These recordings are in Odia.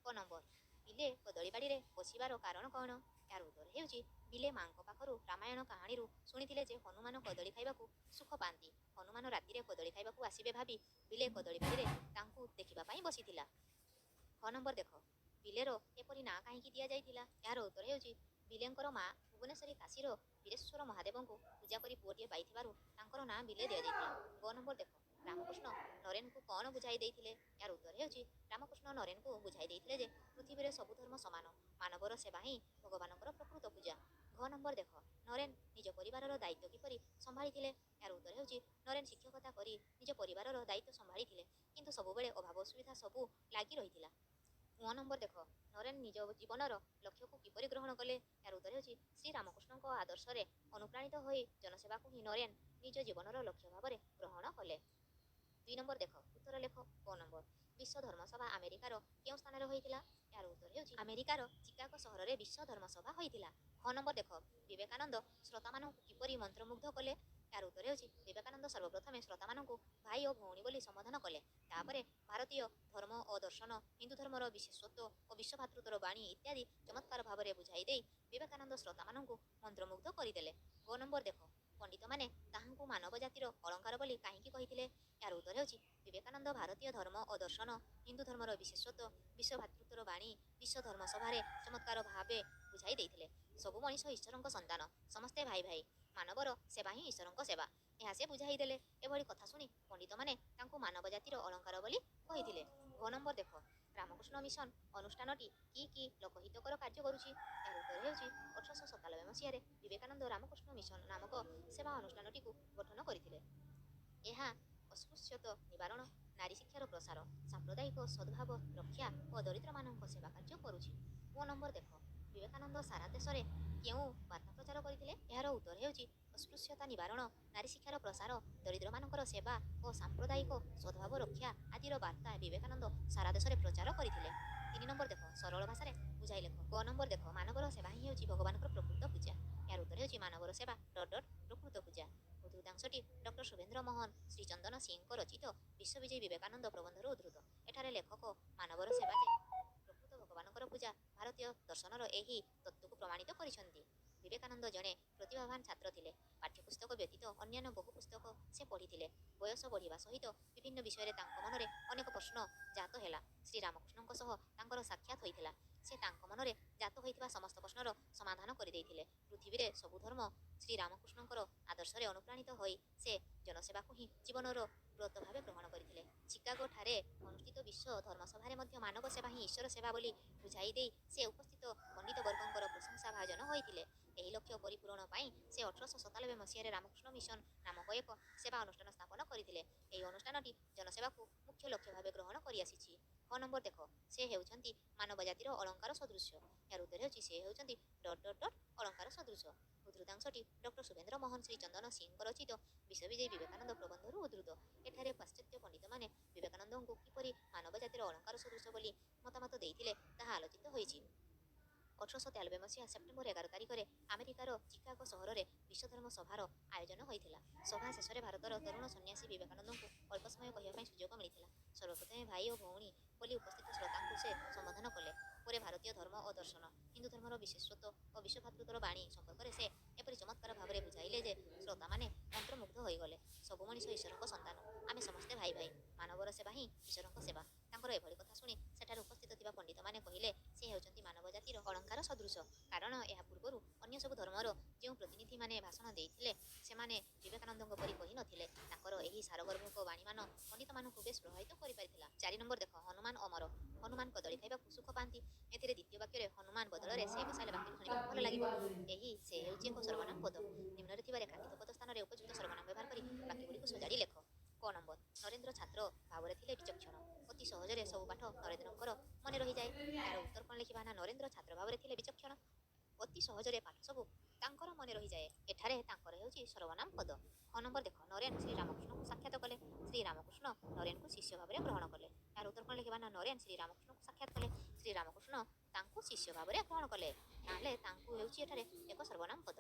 କ ନମ୍ବର, ବିଲେ କଦଳୀ ବାଡ଼ିରେ ବସିବାର କାରଣ କ'ଣ? ଏହାର ଉତ୍ତର ହେଉଛି, ବିଲେ ମାଙ୍କ ପାଖରୁ ରାମାୟଣ କାହାଣୀରୁ ଶୁଣିଥିଲେ ଯେ ହନୁମାନ କଦଳୀ ଖାଇବାକୁ ସୁଖ ପାଆନ୍ତି। ହନୁମାନ ରାତିରେ କଦଳୀ ଖାଇବାକୁ ଆସିବେ ଭାବି ବିଲେ କଦଳୀ ବାଡ଼ିରେ ତାଙ୍କୁ ଦେଖିବା ପାଇଁ ବସିଥିଲା। ଖ ନମ୍ବର ଦେଖ, ବିଲେର ଏପରି ନାଁ କାହିଁକି ଦିଆଯାଇଥିଲା? ଏହାର ଉତ୍ତର ହେଉଛି, ବିଲେଙ୍କର ମା ଭୁବନେଶ୍ୱରୀ କାଶୀର ବୀରେଶ୍ୱର ମହାଦେବଙ୍କୁ ପୂଜା କରି ପୁଅଟିଏ ପାଇଥିବାରୁ ତାଙ୍କର ନାଁ ବିଲେ ଦିଆଯାଇଥିଲା। ଗ ନମ୍ବର ଦେଖ, ରାମକୃଷ୍ଣ ନରେନଙ୍କୁ କ'ଣ ବୁଝାଇ ଦେଇଥିଲେ? ଏହାର ଉତ୍ତର ହେଉଛି, ରାମକୃଷ୍ଣ ନରେନଙ୍କୁ ବୁଝାଇ ଦେଇଥିଲେ ଯେ ପୃଥିବୀରେ ସବୁ ଧର୍ମ ସମାନ, ମାନବର ସେବା ହିଁ ଭଗବାନଙ୍କର ପ୍ରକୃତ ପୂଜା। ଘ ନମ୍ବର ଦେଖ, ନରେନ ନିଜ ପରିବାରର ଦାୟିତ୍ୱ କିପରି ସମ୍ଭାଳିଥିଲେ? ଏହାର ଉତ୍ତର ହେଉଛି, ନରେନ ଶିକ୍ଷକତା କରି ନିଜ ପରିବାରର ଦାୟିତ୍ୱ ସମ୍ଭାଳିଥିଲେ, କିନ୍ତୁ ସବୁବେଳେ ଅଭାବ ଅସୁବିଧା ସବୁ ଲାଗି ରହିଥିଲା। ଙ ନମ୍ବର ଦେଖ, ନରେନ ନିଜ ଜୀବନର ଲକ୍ଷ୍ୟକୁ କିପରି ଗ୍ରହଣ କଲେ? ଏହାର ଉତ୍ତର ହେଉଛି, ଶ୍ରୀରାମକୃଷ୍ଣଙ୍କ ଆଦର୍ଶରେ ଅନୁପ୍ରାଣିତ ହୋଇ ଜନସେବାକୁ ହିଁ ନରେନ ନିଜ ଜୀବନର ଲକ୍ଷ୍ୟ ଭାବରେ ଗ୍ରହଣ କଲେ। 2 ନମ୍ବର ଦେଖ, ଉତ୍ତର ଲେଖ। କ ନମ୍ବର, ବିଶ୍ୱ ଧର୍ମସଭା ଆମେରିକାର କେଉଁ ସ୍ଥାନରେ ହୋଇଥିଲା? ଏହାର ଉତ୍ତର ହେଉଛି, ଆମେରିକାର ଚିକାଗୋ ସହରରେ ବିଶ୍ୱ ଧର୍ମସଭା ହୋଇଥିଲା। ଖ ନମ୍ବର ଦେଖ, ବିବେକାନନ୍ଦ ଶ୍ରୋତାମାନଙ୍କୁ କିପରି ମନ୍ତ୍ରମୁଗ୍ଧ କଲେ? ଏହାର ଉତ୍ତର ହେଉଛି, ବିବେକାନନ୍ଦ ସର୍ବପ୍ରଥମେ ଶ୍ରୋତାମାନଙ୍କୁ ଭାଇ ଓ ଭଉଣୀ ବୋଲି ସମ୍ବୋଧନ କଲେ। ତାପରେ ଭାରତୀୟ ଧର୍ମ ଓ ଦର୍ଶନ, ହିନ୍ଦୁ ଧର୍ମର ବିଶେଷତ୍ୱ ଓ ବିଶ୍ୱ ଭ୍ରାତୃତ୍ୱର ବାଣୀ ଇତ୍ୟାଦି ଚମତ୍କାର ଭାବରେ ବୁଝାଇ ଦେଇ ବିବେକାନନ୍ଦ ଶ୍ରୋତାମାନଙ୍କୁ ମନ୍ତ୍ରମୁଗ୍ଧ କରିଦେଲେ। ଗ ନମ୍ବର ଦେଖ, ପଣ୍ଡିତମାନେ ତାହାଙ୍କୁ ମାନବ ଜାତିର ଅଳଙ୍କାର ବୋଲି କାହିଁକି କହିଥିଲେ? ଏହାର ଉତ୍ତର ହେଉଛି, ବିବେକାନନ୍ଦ ଭାରତୀୟ ଧର୍ମ ଓ ଦର୍ଶନ, ହିନ୍ଦୁ ଧର୍ମର ବିଶେଷତ୍ୱ, ବିଶ୍ୱ ଭ୍ରାତୃତ୍ୱର ବାଣୀ ବିଶ୍ୱ ଧର୍ମ ସଭାରେ ଚମତ୍କାର ଭାବେ ବୁଝାଇ ଦେଇଥିଲେ। ସବୁ ମଣିଷ ଈଶ୍ୱରଙ୍କ ସନ୍ତାନ, ସମସ୍ତେ ଭାଇ ଭାଇ, ମାନବର ସେବା ହିଁ ଈଶ୍ୱରଙ୍କ ସେବା, ଏହା ସେ ବୁଝାଇ ଦେଲେ। ଏଭଳି କଥା ଶୁଣି ପଣ୍ଡିତମାନେ ତାଙ୍କୁ ମାନବ ଜାତିର ଅଳଙ୍କାର ବୋଲି କହିଥିଲେ। ଘ ନମ୍ବର ଦେଖ, ରାମକୃଷ୍ଣ ମିଶନ ଅନୁଷ୍ଠାନଟି କି କି ଲୋକହିତକର କାର୍ଯ୍ୟ କରୁଛି? ଏହାର ଉତ୍ତର ହେଉଛି, 1897 ମସିହାରେ ବିବେକାନନ୍ଦ ରାମକୃଷ୍ଣ ମିଶନ ନାମକ ସେବା ଅନୁଷ୍ଠାନଟିକୁ ଗଠନ କରିଥିଲେ। ଏହା ଅସ୍ପୃଶ୍ୟତା ନିବାରଣ, ନାରୀ ଶିକ୍ଷାର ପ୍ରସାର, ସାମ୍ପ୍ରଦାୟିକ ସଦ୍ଭାବ ରକ୍ଷା ଓ ଦରିଦ୍ରମାନଙ୍କ ସେବା କାର୍ଯ୍ୟ କରୁଛି। ଙ ନମ୍ବର ଦେଖ, ବିବେକାନନ୍ଦ ସାରା ଦେଶରେ କେଉଁ ବାର୍ତ୍ତା ପ୍ରଚାର କରିଥିଲେ? ଏହାର ଉତ୍ତର ହେଉଛି, ଅସ୍ପୃଶ୍ୟତା ନିବାରଣ, ନାରୀ ଶିକ୍ଷାର ପ୍ରସାର, ଦରିଦ୍ରମାନଙ୍କର ସେବା ଓ ସାମ୍ପ୍ରଦାୟିକ ସଦ୍ଭାବ ରକ୍ଷା ଆଦିର ବାର୍ତ୍ତା ବିବେକାନନ୍ଦ ସାରା ଦେଶରେ ପ୍ରଚାର କରିଥିଲେ। 3 ନମ୍ବର ଦେଖ, ସରଳ ଭାଷାରେ ବୁଝାଇ ଲେଖ। କ ନମ୍ବର ଦେଖ, ମାନବର ସେବା ହିଁ ହେଉଛି ଭଗବାନଙ୍କର ପ୍ରକୃତ ପୂଜା। ଏହାର ଉତ୍ତର ହେଉଛି, ମାନବର ସେବା ଡଟ୍ ଡଟ୍ ପ୍ରକୃତ ପୂଜା। ଉଦ୍ଧୃତାଂଶଟି ଡକ୍ଟର ଶୁଭେନ୍ଦ୍ର ମୋହନ ଶ୍ରୀଚନ୍ଦନ ସିଂଙ୍କ ରଚିତ ବିଶ୍ୱବିଜୟୀ ବିବେକାନନ୍ଦ ପ୍ରବନ୍ଧରୁ ଉଦ୍ଧୃତ। ଏଠାରେ ଲେଖକ ମାନବର ସେବା ଯେ ପ୍ରକୃତ ଭଗବାନଙ୍କର ପୂଜା, ଭାରତୀୟ ଦର୍ଶନର ଏହି ତତ୍ତ୍ୱକୁ ପ୍ରମାଣିତ କରିଛନ୍ତି। ବିବେକାନନ୍ଦ ଜଣେ ପ୍ରତିଭାବାନ ଛାତ୍ର ଥିଲେ। ପାଠ୍ୟପୁସ୍ତକ ବ୍ୟତୀତ ଅନ୍ୟାନ୍ୟ ବହୁ ପୁସ୍ତକ ସେ ପଢ଼ିଥିଲେ। ବୟସ ବଢ଼ିବା ସହିତ ବିଭିନ୍ନ ବିଷୟରେ ତାଙ୍କ ମନରେ ଅନେକ ପ୍ରଶ୍ନ ଜାତ ହେଲା। ଶ୍ରୀରାମକୃଷ୍ଣଙ୍କ ସହ ତାଙ୍କର ସାକ୍ଷାତ ହୋଇଥିଲା। ସେ ତାଙ୍କ ମନରେ ଜାତ ହୋଇଥିବା ସମସ୍ତ ପ୍ରଶ୍ନର ସମାଧାନ କରିଦେଇଥିଲେ। ପୃଥିବୀରେ ସବୁ ଧର୍ମ ଶ୍ରୀରାମକୃଷ୍ଣଙ୍କର ଆଦର୍ଶରେ ଅନୁପ୍ରାଣିତ ହୋଇ ସେ ଜନସେବାକୁ ହିଁ ଜୀବନର ବ୍ରତ ଭାବେ ଗ୍ରହଣ କରିଥିଲେ। ଚିକାଗୋଠାରେ ଅନୁଷ୍ଠିତ ବିଶ୍ୱ ଧର୍ମସଭାରେ ମଧ୍ୟ ମାନବ ସେବା ହିଁ ଈଶ୍ୱର ସେବା ବୋଲି ବୁଝାଇ ଦେଇ ସେ ଉପସ୍ଥିତ ପଣ୍ଡିତବର୍ଗଙ୍କର ପ୍ରଶଂସା ଭାଜନ ହୋଇଥିଲେ। ଏହି ଲକ୍ଷ୍ୟ ପରିପୂରଣ ପାଇଁ ସେ 1897 ମସିହାରେ ରାମକୃଷ୍ଣ ମିଶନ ନାମକ ଏକ ସେବା ଅନୁଷ୍ଠାନ ସ୍ଥାପନ କରିଥିଲେ। ଏହି ଅନୁଷ୍ଠାନଟି ଜନସେବାକୁ ମୁଖ୍ୟ ଲକ୍ଷ୍ୟ ଭାବେ ଗ୍ରହଣ କରିଆସିଛି। ଖ ନମ୍ବର ଦେଖ, ସେ ହେଉଛନ୍ତି ମାନବ ଜାତିର ଅଳଙ୍କାର ସଦୃଶ। ଏହାର ଉତ୍ତର ହେଉଛି, ସେ ହେଉଛନ୍ତି ଡଟ୍ ଡଟ୍ ଡଟ୍ ଅଳଙ୍କାର ସଦୃଶ। ଉଦ୍ଧୃତାଂଶଟି ଡକ୍ଟର ଶୁଭେନ୍ଦ୍ର ମୋହନ ଶ୍ରୀଚନ୍ଦନ ସିଂଙ୍କ ରଚିତ ବିଶ୍ୱବିଜୟୀ ବିବେକାନନ୍ଦ ପ୍ରବନ୍ଧରୁ ଉଦ୍ଧୃତ। ଏଠାରେ ପାଶ୍ଚାତ୍ୟ ପଣ୍ଡିତମାନେ ବିବେକାନନ୍ଦଙ୍କୁ କିପରି ମାନବ ଜାତିର ଅଳଙ୍କାର ସଦୃଶ ବୋଲି ମତାମତ ଦେଇଥିଲେ, ତାହା ଆଲୋଚିତ ହୋଇଛି। 1893 ମସିହା ସେପ୍ଟେମ୍ବର 11 ତାରିଖରେ ଆମେରିକାର ଚିକାଗୋ ସହରରେ ବିଶ୍ୱଧର୍ମ ସଭାର ଆୟୋଜନ ହୋଇଥିଲା। ସଭା ଶେଷରେ ଭାରତର ତରୁଣ ସନ୍ନ୍ୟାସୀ ବିବେକାନନ୍ଦଙ୍କୁ ଅଳ୍ପ ସମୟ କହିବା ପାଇଁ ସୁଯୋଗ ମିଳିଥିଲା। ସର୍ବପ୍ରଥମେ ଭାଇ ଓ ଭଉଣୀ ବୋଲି ଉପସ୍ଥିତ ଶ୍ରୋତାଙ୍କୁ ସେ ସମ୍ବୋଧନ କଲେ। ପରେ ଭାରତୀୟ ଧର୍ମ ଓ ଦର୍ଶନ, ହିନ୍ଦୁ ଧର୍ମର ବିଶେଷତ୍ୱ ଓ ବିଶ୍ୱ ଭ୍ରାତୃତ୍ୱର ବାଣୀ ସମ୍ପର୍କରେ ସେ ଏପରି ଚମତ୍କାର ଭାବରେ ବୁଝାଇଲେ ଯେ ଶ୍ରୋତାମାନେ ମନ୍ତ୍ରମୁଗ୍ଧ ହୋଇଗଲେ। ସବୁ ମଣିଷ ଈଶ୍ୱରଙ୍କ ସନ୍ତାନ, ଆମେ ସମସ୍ତେ ଭାଇ ଭାଇ, ମାନବର ସେବା ହିଁ ଈଶ୍ୱରଙ୍କ ସେବା। ତାଙ୍କର ଏଭଳି କଥା ଶୁଣି ସେଠାରେ ଉପସ୍ଥିତ ଥିବା ପଣ୍ଡିତମାନେ କହିଲେ, ସେ ହେଉଛନ୍ତି ମାନବ ଜାତିର ଅଳଙ୍କାର ସଦୃଶ। କାରଣ ଏହା ପୂର୍ବରୁ ଅନ୍ୟ ସବୁ ଧର୍ମର ଯେଉଁ ପ୍ରତିନିଧିମାନେ ଭାଷଣ ଦେଇଥିଲେ, ସେମାନେ ବିବେକାନନ୍ଦଙ୍କ ପରି କହି ନଥିଲେ। ତାଙ୍କର ଏହି ସାରଗର୍ଭକ ବାଣୀମାନ ପଣ୍ଡିତମାନଙ୍କୁ ବେଶ୍ ପ୍ରଭାବିତ କରିପାରିଥିଲା। 4 ନମ୍ବର ଦେଖ, ହନୁମାନ ଅମର। ହନୁମାନ କଦଳୀ ଖାଇବାକୁ ସୁଖ ପାଆନ୍ତି। ଏଥିରେ ଦ୍ୱିତୀୟ ବାକ୍ୟରେ ହନୁମାନ ବଦଳରେ ସେ ବସାଇଲେ ବାକ୍ୟଟି ଶୁଣିବାକୁ ଭଲ ଲାଗିବ। ଏହି ସେ ହେଉଛି ଏକ ସର୍ବନାମ ପଦ। ନିମ୍ନରେ ଥିବା ରେଖାଙ୍କିତ ପଦ ସ୍ଥାନରେ ଉପଯୁକ୍ତ ସର୍ବନାମ ବ୍ୟବହାର କରି ବାକ୍ୟଗୁଡ଼ିକୁ ସଜାଡ଼ି ଲେଖ। କ ନମ୍ବର, ନରେନ୍ଦ୍ର ଛାତ୍ର ଭାବରେ ଥିଲେ ବିଚକ୍ଷଣ। ଅତି ସହଜରେ ସବୁ ପାଠ ନରେନ୍ଦ୍ରଙ୍କର ମନେ ରହିଯାଏ। ଏହାର ଉତ୍ତର କ'ଣ ଲେଖିବା ନା, ନରେନ୍ଦ୍ର ଛାତ୍ର ଭାବରେ ଥିଲେ ବିଚକ୍ଷଣ, ଅତି ସହଜରେ ପାଠ ସବୁ ତାଙ୍କର ମନେ ରହିଯାଏ। ଏଠାରେ ତାଙ୍କର ହେଉଛି ସର୍ବନାମ ପଦ। ଖ ନମ୍ବର ଦେଖ, ନରେନ ଶ୍ରୀରାମକୃଷ୍ଣଙ୍କୁ ସାକ୍ଷାତ କଲେ। ଶ୍ରୀରାମକୃଷ୍ଣ ନରେନଙ୍କୁ ଶିଷ୍ୟ ଭାବରେ ଗ୍ରହଣ କଲେ। ଏହାର ଉତ୍ତର କ'ଣ ଲେଖିବା ନା, ନରେନ ଶ୍ରୀରାମକୃଷ୍ଣଙ୍କୁ ସାକ୍ଷାତ କଲେ, ଶ୍ରୀରାମକୃଷ୍ଣ ତାଙ୍କୁ ଶିଷ୍ୟ ଭାବରେ ଗ୍ରହଣ କଲେ। ତାହେଲେ ତାଙ୍କୁ ହେଉଛି ଏଠାରେ ଏକ ସର୍ବନାମ ପଦ।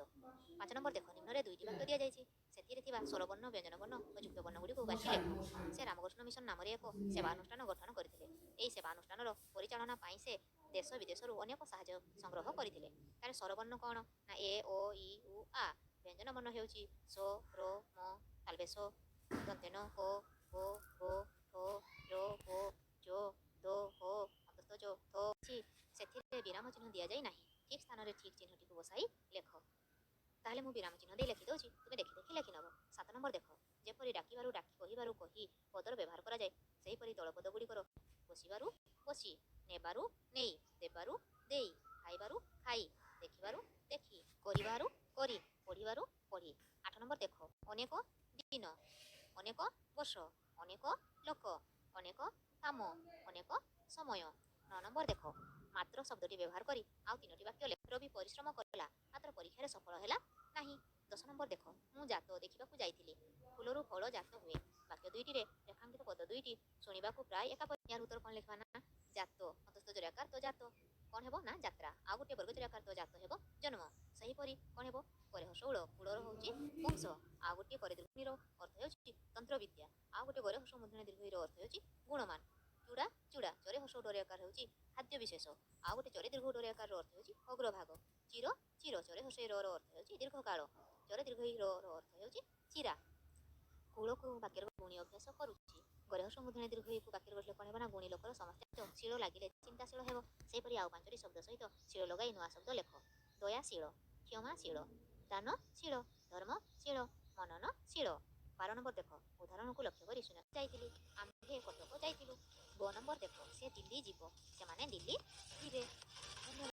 5 ନମ୍ବର ଦେଖ, ନିମ୍ନରେ 2ଟି ବାକ୍ୟ ଦିଆଯାଇଛି। ସେଥିରେ ଥିବା ସ୍ୱରବର୍ଣ୍ଣ, ବ୍ୟଞ୍ଜନବର୍ଣ୍ଣ ଓ ଯୁକ୍ତ ବର୍ଣ୍ଣଗୁଡ଼ିକୁ ବାଛି ଲେଖ। ସେ ରାମକୃଷ୍ଣ ମିଶନ ନାମରେ ଏକ ସେବା ଅନୁଷ୍ଠାନ ଗଠନ କରିଥିଲେ। ଏହି ସେବା ଅନୁଷ୍ଠାନର ପରିଚାଳନା ପାଇଁ ସେ ଦେଶ ବିଦେଶରୁ ଅନେକ ସାହାଯ୍ୟ ସଂଗ୍ରହ କରିଥିଲେ। ତାହେଲେ ସ୍ୱରବର୍ଣ୍ଣ କ'ଣ ନା ଏ, ଓ, ଇ, ଉ, ଆ। ବ୍ୟଞ୍ଜନ ବର୍ଣ୍ଣ ହେଉଛି ସ, ର, ମ, ତାଲବେଶ, ଦନ୍ତେନ, କ, ବ, ଗ, ଠ, ର, ପ, ଚ, ଦ, ହ, ଅନ୍ତସ୍ଥ ଚ, ଥ। ସେଥିରେ ବିରାମ ଚିହ୍ନ ଦିଆଯାଇ ନାହିଁ। ଠିକ୍ ସ୍ଥାନରେ ଠିକ୍ ଚିହ୍ନଟିକୁ ବସାଇ ଲେଖ। ତାହେଲେ ମୁଁ ବିରାମ ଚିହ୍ନ ଦେଇ ଲେଖିଦେଉଛି, ତୁମେ ଦେଖି ଦେଖି ଲେଖିନେବ। 7 ନମ୍ବର ଦେଖ, ଯେପରି ଡାକିବାରୁ ଡାକି, କହିବାରୁ କହି ପଦର ବ୍ୟବହାର କରାଯାଏ, ସେହିପରି ତଳପଦ ଗୁଡ଼ିକର ବସିବାରୁ ବସି, ନେବାରୁ ନେଇ, ଦେବାରୁ ଦେଇ, ଖାଇବାରୁ ଖାଇ, ଦେଖିବାରୁ ଦେଖି, କରିବାରୁ କରି, ପଢ଼ିବାରୁ ପଢ଼ି। 8 ନମ୍ବର ଦେଖ, ଅନେକ ଦିନ, ଅନେକ ବର୍ଷ, ଅନେକ ଲୋକ, ଅନେକ କାମ, ଅନେକ ସମୟ। 9 ନମ୍ବର ଦେଖ, ମାତ୍ର ଶବ୍ଦଟି ବ୍ୟବହାର କରି ଆଉ 3ଟି ବାକ୍ୟ ଲେଖ। ରବି ପରିଶ୍ରମ କଲା, ମାତ୍ର ପରୀକ୍ଷାରେ ସଫଳ ହେଲା ନାହିଁ। 10 ନମ୍ବର ଦେଖ, ମୁଁ ଜାତ ଦେଖିବାକୁ ଯାଇଥିଲି। ଫୁଲରୁ ଫଳ ଜାତ ହୁଏ। ବାକ୍ୟ 2ଟିରେ ରେଖାଙ୍କିତ ପଦ 2ଟି ଶୁଣିବାକୁ ପ୍ରାୟ ଏକା। ଏହାର ଉତ୍ତର କ'ଣ ଲେଖିବା ନା ଜାତ ଅନ୍ତସ୍ଥ ଜରିଆକାର ତ ଜାତ କ'ଣ ହେବ ନା ଯାତ୍ରା। ଆଉ ଗୋଟିଏ ବର୍ଗ ଜରିଆକାର ତ ଜାତ ହେବ ଜନ୍ମ। ସେହିପରି କ'ଣ ହେବ କରେ ହସଉଳ କୂଳର ହେଉଛି ବଂଶ। ଆଉ ଗୋଟିଏ କରେ ଦୀର୍ଘର ଅର୍ଥ ହେଉଛି ତନ୍ତ୍ରବିଦ୍ୟା। ଆଉ ଗୋଟିଏ ଗରେ ହସ ମୂର୍ଦ୍ଧନ୍ୟ ଦୀର୍ଘଇର ଅର୍ଥ ହେଉଛି ଗୁଣମାନ। ଚୂଡ଼ା ଚୂଡ଼ା ଚରେ ହସ ଡରେ ଆକାର ହେଉଛି ଖାଦ୍ୟ ବିଶେଷ। ଆଉ ଗୋଟେ ଚରେ ଦୀର୍ଘ ଡରେ ଆକାରର ଅର୍ଥ ହେଉଛି ଅଗ୍ରଭାଗ। ଚିର ଚିର ଚରେ ହସେଇ ର ଅର୍ଥ ହେଉଛି ଦୀର୍ଘକାଳ। ଚରେ ଦୀର୍ଘଇ ର ଅର୍ଥ ହେଉଛି ଚିରା। କୂଳକୁ ବାକ୍ୟରେ ଗୁଣି ଅଭ୍ୟାସ କରୁଛି। ଗରେ ହସ ମୂର୍ଦ୍ଧନ୍ୟ ଦୀର୍ଘଇକୁ ବାକ୍ୟରେ ଗଠିଲେ କ'ଣ ହେବ ନା ଗୁଣି ଲୋକର ସମସ୍ତେ ଶୀଳ ଲାଗିଲେ ଚିନ୍ତାଶୀଳ ହେବ। ସେହିପରି ଆଉ 5ଟି ଶବ୍ଦ ସହିତ ଶୀଳ ଲଗାଇ ନୂଆ ଶବ୍ଦ ଲେଖ। ଦୟାଶୀଳ, କ୍ଷମାଶୀଳ, ଦାନଶୀଳ, ଧର୍ମଶୀଳ, ମନନଶୀଳ। 12 ନମ୍ବର ଦେଖ, ଉଦାହରଣକୁ ଲକ୍ଷ୍ୟ କରି ଶୂନ୍ୟ ଯାଇଥିଲି, ଆମ୍ଭେ କଟକ ଯାଇଥିଲୁ। ଗ ନମ୍ବର ଦେଖ, ସେ ଦିଲ୍ଲୀ ଯିବ, ସେମାନେ ଦିଲ୍ଲୀ ଯିବେ।